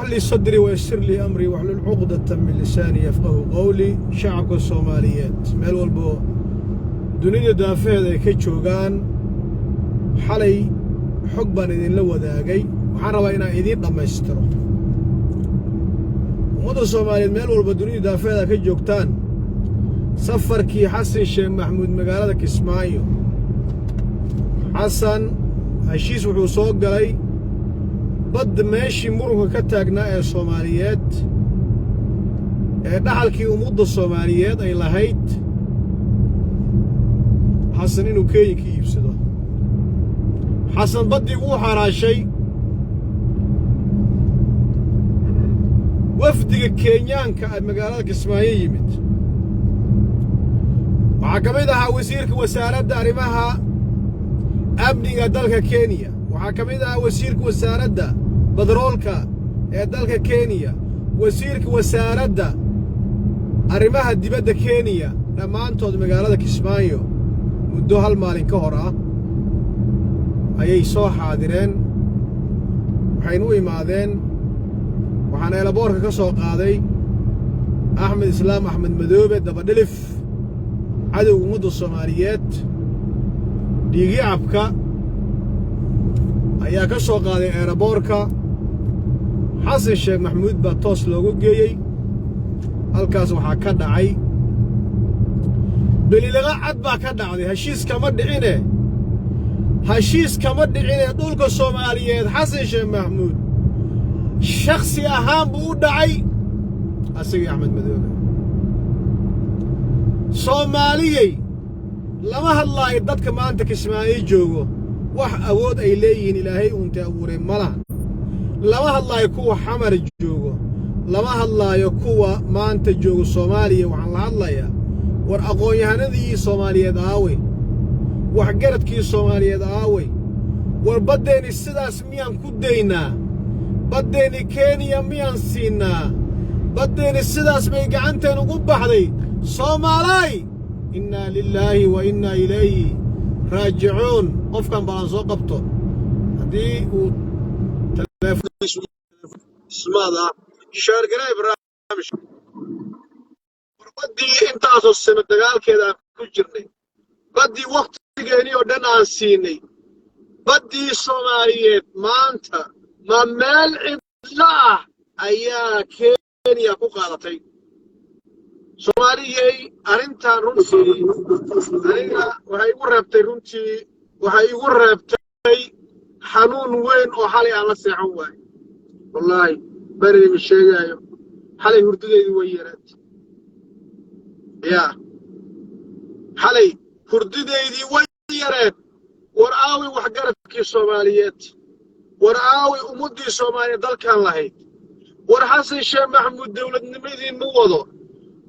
Lii sadrii wayassir lii amrii waxlul cuqdatan min lisaani yafqahu qowlii. Shacabka Soomaaliyeed meel walbo dunida daafaheeda ay ka joogaan, xalay xog baan idinla wadaagay. Waxaan rabaa inaan idiin dhammaystiro. Ummadda Soomaaliyeed meel walba dunida daafaheeda ka joogtaan, safarkii Xasan Sheekh Maxamuud magaalada Kismaayo, Xasan heshiis wuxuu soo galay badda meeshii murunka ka taagnaa ee Soomaaliyeed ee dhaxalkii ummadda Soomaaliyeed ay lahayd, Xasan inuu Kenya ka iibsado. Xasan baddii wuu xaraashay. Wafdiga Kenyaanka ee magaalada Kismaayo yimid waxaa ka mid ahaa wasiirka wasaaradda arrimaha amniga dalka Kenya, waxaa ka mid ahaa wasiirka wasaaradda badroolka ee dalka Kenya, wasiirka wasaaradda arrimaha dibadda Kenya. Dhammaantood magaalada Kismaayo muddo hal maalin ka hor ah ayay soo xaadireen, waxaynu u imaadeen. Waxaan airportka ka soo qaaday Axmed Islaam Axmed Madoobe, dabadhilif cadowga ummadda Soomaaliyeed, dhiigyacabka ayaa ka soo qaaday airportka. Xasan Sheekh Maxamuud baa toos loogu geeyey halkaas. Waxaa ka dhacay bililiqa cad baa ka dhacday. Heshiis kama dhicine, heshiis kama dhicine. Dhulka Soomaaliyeed Xasan Sheekh Maxamuud shakhsi ahaan buu u dhacay, asagii Axmed Madoobe. Soomaaliyey, lama hadlaayo dadka maanta Kismaayo joogo, wax awood ay leeyihiin Ilaahay uuntay abuuray ma laha. Lama hadlaayo kuwa Xamar joogo, lama hadlaayo kuwa maanta joogo Soomaaliya. Waxaan la hadlayaa, war aqoon-yahanadii Soomaaliyeed aawey? Waxgaradkii Soomaaliyeed aawey? War baddeenni sidaas miyaan ku daynaa? Baddeenni Kenya miyaan siinnaa? Baddeenni sidaas bay gacanteen ugu baxday. Soomaalaay, innaa lilaahi wa innaa ilayhi raajicuun. Qofkan balan soo qabto haddii uu telefoonsmaad ah. Share garee barnaamij. Baddii intaasoo sano dagaalkeeda aan ku jirnay, baddii wakhtigeennii oo dhan aan siinay, baddii Soomaaliyeed maanta ma meel cidlo ah ayaa Kenya ku qaadatay? Soomaaliyey, arrintan runtii aniga waxay igu reebtay, runtii waxay igu reebtay xanuun weyn oo xalay aan la seexan waayo. Wallaahi berigama sheegaayo, xalay hurdadeydii way yaraatay. Yaa xalay hurdidaydii way yareed. War aaway waxgaradkii Soomaaliyeed? War aaway ummaddii Soomaaliyeed dalkan lahayd? War Xasan Sheekh Maxamuud dowladnimadiin ma wado.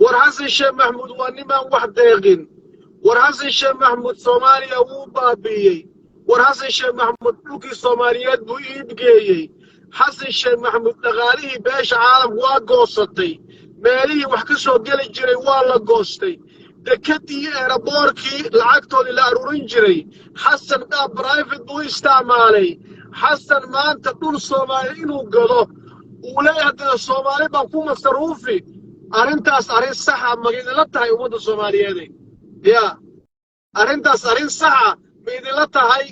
War Xasan Sheekh Maxamuud waa nimaan wax deeqin. War Xasan Sheekh Maxamuud Soomaaliya wuu baabi'iyey. War Xasan Sheekh Maxamuud dhulkii Soomaaliyeed buu iibgeeyey. Xasan Sheekh Maxamuud dhaqaalihii beesha caalamku waa goosatay, meelihii wax ka soo geli jiray waa la goostay, dekedii, airportkii lacagtoodii la aruurin jiray Xasan qaab private buu isticmaalay. Xasan maanta dhul Soomaali inuu gado uu leeyahay, haddana Soomaali baan ku masaruufi. Arrintaas arrin saxa ma idinla tahay, ummadda Soomaaliyeede? Yaa arrintaas arrin saxa ma idinla tahay?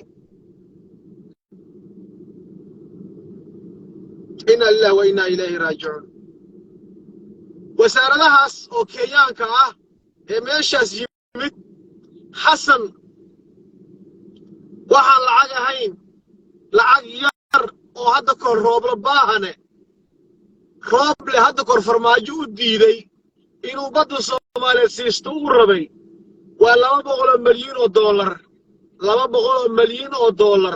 Inna lillahi wa inna ilayhi raajicuun. Wasaaradahaas oo Kenyaanka ah ee meeshaas yimid, Xasan waxaan lacag ahayn, lacag yar oo hadda kahor Roobla baahane, Rooble hadda kahor Farmaajo u diiday inuu badda Soomaaliyeed siisto uu rabay, waa 200 malyiin oo dollar. 200 malyiin oo dollar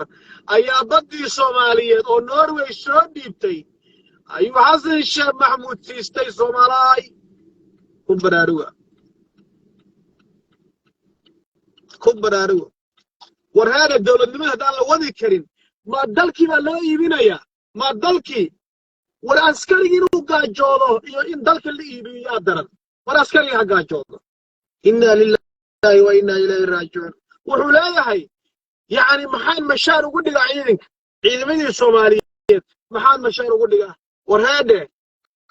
ayaa baddii Soomaaliyeed oo Norway soo dhiibtay ayuu Xasan Sheekh Maxamuud siistay. Soomaalaay, ku baraaruga, ku baraaruga. War heere, dowladnimada haddaan la wadi karin, ma dalkii baa loo iibinayaa? Ma dalkii? War askarigii inuu gaajoodo iyo in dalka la iibiyo yaa daran? War askarigii ha gaajoodo. Inna lillahi wa inna ilayhi raajicuun. Wuxuu leeyahay, yacni, maxaan mashaar ugu dhigaa ciidanka, ciidamadii Soomaaliyeed? Maxaan mashaar ugu dhigaa? War heedhe,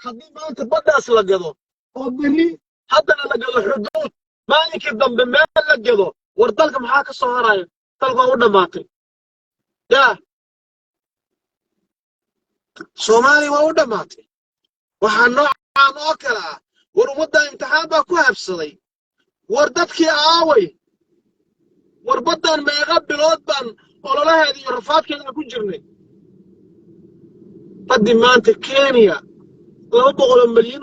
haddii maanta baddaas la gado oo berri haddana la gado xuduud, maalinkii dambe meel la gado, war dalka maxaa ka soo haraya? Dalka waa u dhammaatay. Yaa Soomaaliya, waa u dhammaatay. Waxaa noocaan oo kale ah, war ummadda imtixaan baa ku habsaday. War dadkii aaway? War baddan meeqa bilood baan ololaheeda iyo rafaadkeeda aan ku jirnay? Baddii maanta Kenya $200 milyan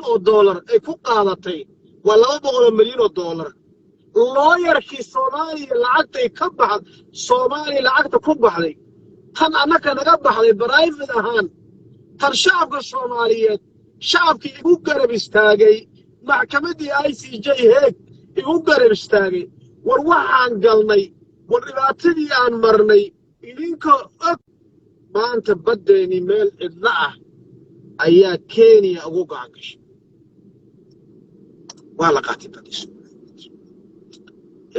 ay ku qaadatay, waa $200 milyan. Looyarkii Soomaaliya lacagtay ka baxd, Soomaaliya lacagta ku baxday, tan annaka naga baxday private ahaan, tan shacabka Soomaaliyeed, shacabkii igu garab istaagay maxkamaddii ICJ Heeg igu garab istaagay. War waxaan galnay, war dhibaatadii aan marnay idinkoo og, maanta baddeennii meel cidlo ah ayaa Kenya ugu gacan gashay. Waa la qaatay baddii Soomaaliyeed.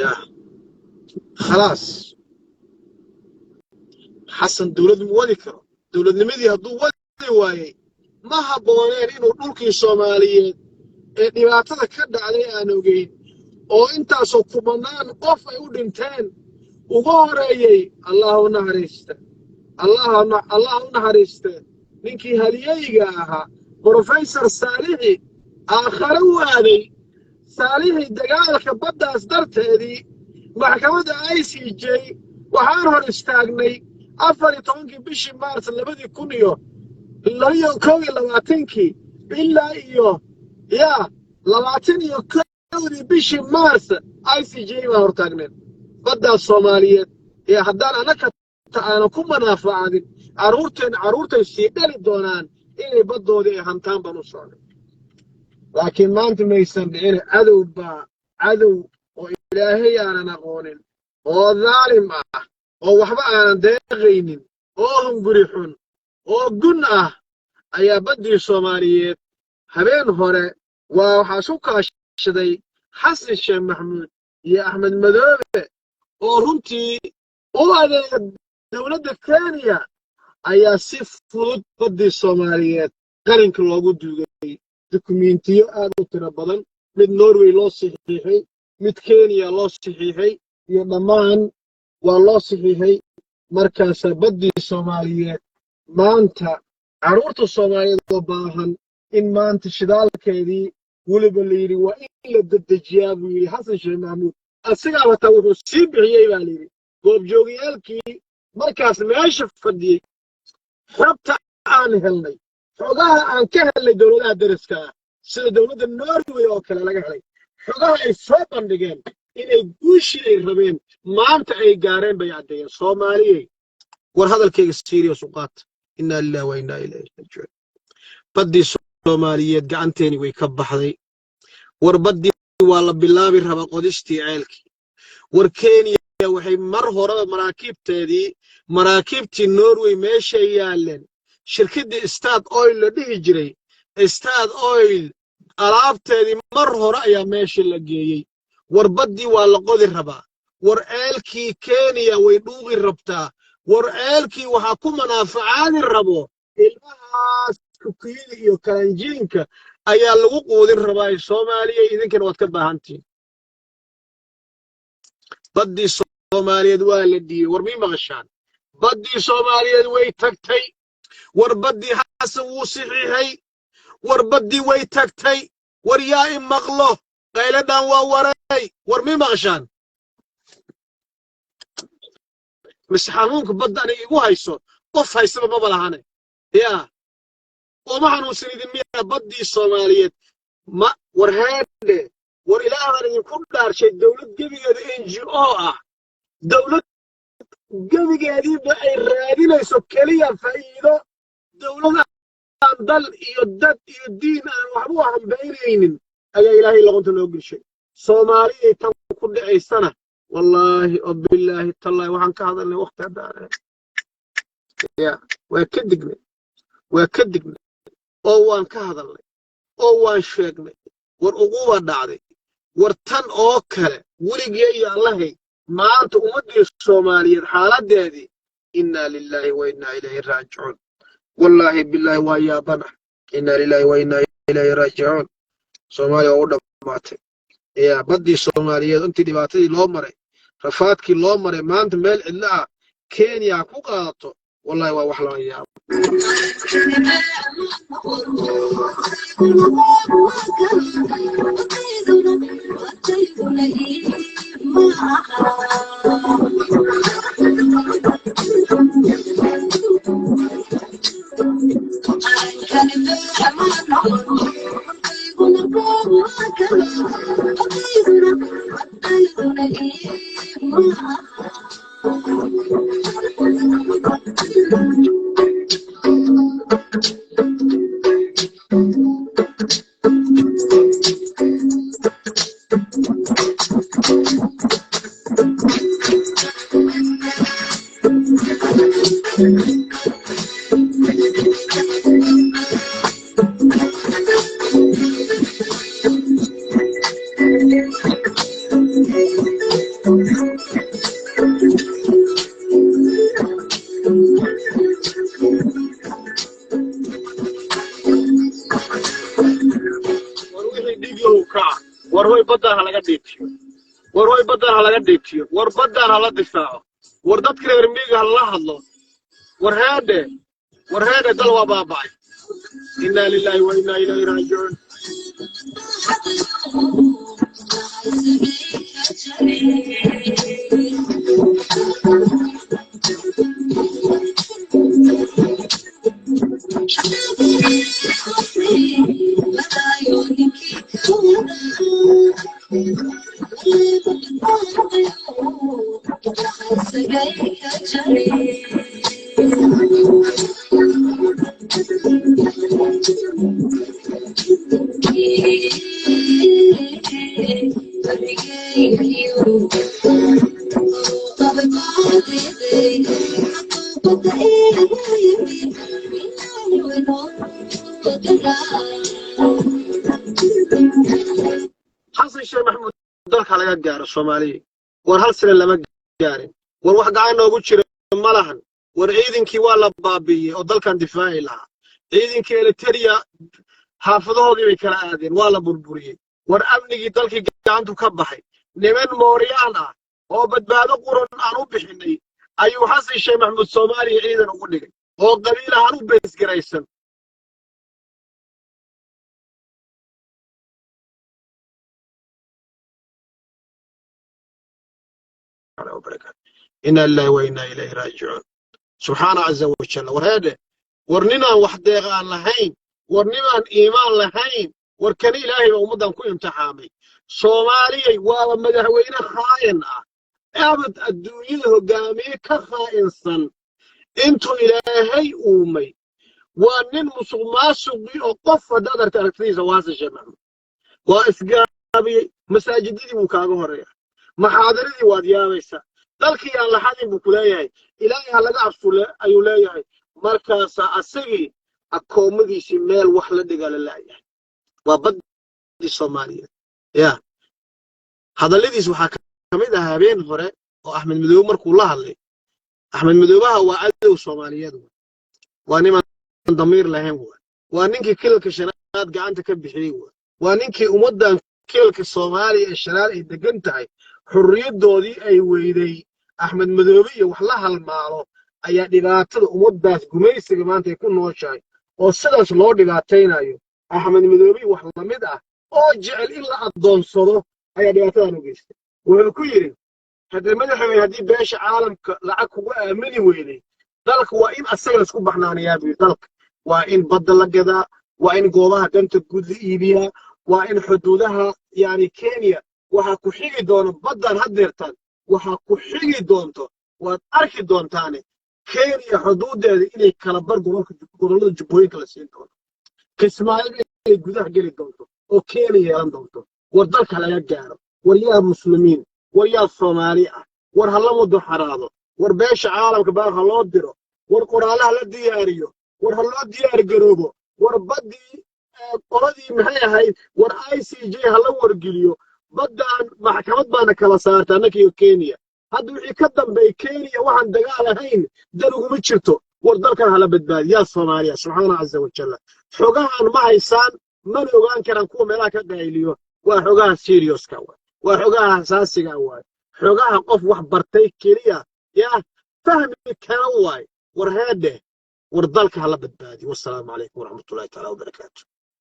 Ya khalaas, Xasan dowlad ma wadi karo. Dowladnimadii hadduu wadi waayey, ma habbooneen inuu dhulkii Soomaaliyeed ee dhibaatada ka dhacday aan ogeyn oo intaasoo kumanaan qof ay u dhinteen, ugu horeeyey, Allah u naxariista, Allah u naxariiste, ninkii haliyeyga ahaa, Professor Saalixi, aakhare u aaday Saalixi, dagaalka baddaas darteedii maxkamadda ICJ waxaan hor istaagnay 14-kii bishii Maars 2021-kii ilaa iyo yaa 21-dii bishii Maars ICJ baan hortaagneen. Baddaas Soomaaliyeed ee haddaan annaka aanan ku manaafacadin, carruurteen carruurtay sii dhali doonaan inay baddoodii ay hantaan baan u socnay. Laakiin maanta maysan dhicin. Cadow baa, cadow oo Ilaahay aanan aqoonin oo daalim ah oo waxba aanan deeqaynin oo hunguri xun oo gun ah ayaa baddii Soomaaliyeed habeen hore waa waxaa isu kaashaday Xasan Sheekh Maxamuud iyo Axmed Madoobe oo runtii u adeega dowladda Kenya, ayaa si fudud baddii Soomaaliyeed qalinka loogu duugay. Dukumentiyo aad u tiro badan, mid Norway loo saxiixay, mid Kenya loo saxiixay, iyo dhammaan waa loo saxiixay. Markaasaa baddii Soomaaliyeed maanta carruurta Soomaaliyeed oo baahan in maanta shidaalkeedii weliba la yidhi waa in la dedejiyaa buu yidhi Xasan Sheekh Maxamuud. Asigaa wataa wuxuu sii bixiyey baa layidhi goobjoogayaalkii markaas meesha fadhiyey. Xogta aan helnay, xogaha aan ka helnay dowladaha deriska ah sida dowladda Norway oo kale laga helay, xogaha ay soo bandhigeen inay guushii ay rabeen maanta ay gaareen bay caddeeyeen. Soomaaliyey, war hadalkayga serious u qaata. Inaa lillahi wa innaa ilayhi raajicuun. Baddii Soomaaliyeed gacanteeni way ka baxday. War baddii waa la bilaabi rabaa qodistii ceelkii. War Kenya waxay mar horeba maraakiibteedii, maraakiibtii Norway meeshay yaaleen, shirkaddii Statoil la dhihi jiray, Statoil alaabteedii mar hore ayaa meesha la geeyey. War baddii waa la qodi rabaa. War ceelkii Kenya way dhuuqi rabtaa. War ceelkii waxaa ku manaafacaadi rabo ilmahaas Kukuyada iyo Kalanjiinka ayaa lagu quudin rabaa. Soomaaliya, idinkana waad ka baahantihiin. Baddii Soomaaliyeed waa la dhiibey. War mii maqashaan? Baddii Soomaaliyeed way tagtay. War baddii Xasan wuu saxiixay. War baddii way tagtay. War yaa i maqlo? Qayladhan waa waray. War mii maqashaan? Mise xanuunka badda aniga igu hayso qof haysaba maba lahane? Yaa ooma xanuunsan idin miyaa baddii Soomaaliyeed? Ma war heedhe, war Ilaahan idinku dhaarshay, dowlad gebigeeda NGO ah, dowlad gebigeediiba ay raadinayso keliya faa'iido, dowlad aan dal iyo dad iyo diin aan waxba u hambaynaynin ayaa Ilaahay loqonta noo gelshay. Soomaaliyay, tan ku dhacaysana, wallaahi oo bilaahi tallaahi, waxaan ka hadalnay waqti haddaan ya waa ka dignay, waa ka dignay oo waan ka hadalnay oo waan sheegnay. War uguba dhacday. War tan oo kale weligee iyo Allahay maanta ummaddii Soomaaliyeed xaaladdeedii, innaa lilaahi wa innaa ilayhi raajicuun. Wallaahi bilaahi waa yaabana. Inna lillahi wa inna ilayhi raajicuun. Soomaaliya waa u dhammaatay. Ya baddii Soomaaliyeed, intii dhibaatadii loo maray, rafaadkii loo maray, maanta meel cidlo ah Kenya ku qaadato. Wallahi waa wax laga yaabo. War wixii dhiglow kaca. War hoy, baddaan ha laga dhiijiyo. War hoy, baddaan ha laga dhiijiyo. War baddaan hala difaaco. War dadka reer miyiga ha lala hadlo. War heedhe, war heedhe, dal waa baaba'ay. Inna lillahi wa inna ilayhi raajicuun. Xasan Sheekh Maxamuud, dalka laga gaaro Soomaaliya. War hal sano lama gaarin. War wax gacan noogu jira ma lahan. War ciidankii waa la baabi'iyey oo dalkan difaaci lahaa. Ciidankii Eliteria xaafadahoodii bay kala aadeen, waa la burburiyey. War amnigii dalkii gacantu ka baxay. Niman mooryaan ah oo Badbaado Quran aan u bixinay ayuu Xasan Sheekh Maxamuud Soomaaliya ciidan ugu dhigay oo qabiil ahaan u beesgaraysan. Inna lillahi wa inna ilayhi raajicuun. Subxaana caza wajalla. War heedhe, war ninaan wax deeq aan lahayn, war ninaan iimaan lahayn, war kani Ilaahay baa ummaddan ku imtixaamay. Soomaaliyay, waaba madaxweyne khaa'in ah. Abad adduunyada hogaamiye ka khaa'insan intuu Ilaahay uumay waa nin musuq maasuqii oo qof haddaad aragta aragtidiisa waa Xasan Sheekh Maxamuud. Waa isgaabiyey. Masaajidadii wuu kaaga horeeya, maxaadaradii waad yaabaysaa. Dalkii aan laxadin buu ku leeyahay. Ilaahay ha laga cabsule ayuu leeyahay. Markaasaa asagii akoomadiisii meel wax la dhigaa la laayahay. Waa baddii Soomaaliyeed. Ya hadalladiis waxaa ka mid ah habeen hore oo Axmed Madoobe markuu la hadlay. Axmed Madoobaha waa cadow Soomaaliyeed, waa nimaan damiir lahayn, waa ninkii kilalka shanaad gacanta ka bixiyey, waa ninkii ummaddan kilalka Soomaaliya ee shanaad ay degan tahay xurriyaddoodii ay weyday. Axmed Madoobe iyo wax la halmaalo ayaa dhibaatada ummaddaas gumaysiga maanta ay ku nooshahay oo sidaas loo dhibaataynayo. Axmed Madoobe iyo wax lamid ah oo jecel in la addoonsado ayaa dhibaatadan u geystay. Wuxuu ku yidhi, haddii madaxweyne, haddii beesha caalamka lacag kugu aamini weyday, dalka waa in asaga laisku baxnaanayaa buu yidhi. Dalka waa in badda la gadaa, waa in goobaha danta guud la iibiyaa, waa in xuduudaha, yani Kenya waxaa ku xigi doona baddan haddeertaan, waxaa ku xigi doonto, waad arki doontaane, Kenya xuduudeeda inay kala bar gobolka, gobollada Jubbooyinka la siin doono, Kismaayo inay gudaha geli doonto oo Kenya yeelan doonto. War dalka laga gaaro. War yaa muslimiin, war yaa Soomaali ah, war ha la mudaxaraado. War beesha caalamka baa ha loo diro. War qoraalaha la diyaariyo. War ha loo diyaar garoobo. War baddii qoladii maxay ahayd? War ICJ ha la wargeliyo. Baddaan maxkamad baana kala saarta annaka iyo Kenya. Hadda wixii ka dambeeyey Kenya waxaan dagaal ahayn dan uguma jirto. War dalkan hala badbaadiyo yaa Soomaaliya. Subxaana caza wajalla. Xogahan ma haysaan, mana ogaan karaan kuwa meelaha ka qayliyo. Waa xogaha seriouska waay, waa xogaha xasaasiga waay, xogaha qof wax bartay keliya yaa fahmi kara waay. War heedheh, war dalka hala badbaadiyo. Wasalaamu calaykum waraxmatullahi taala wabarakaatu.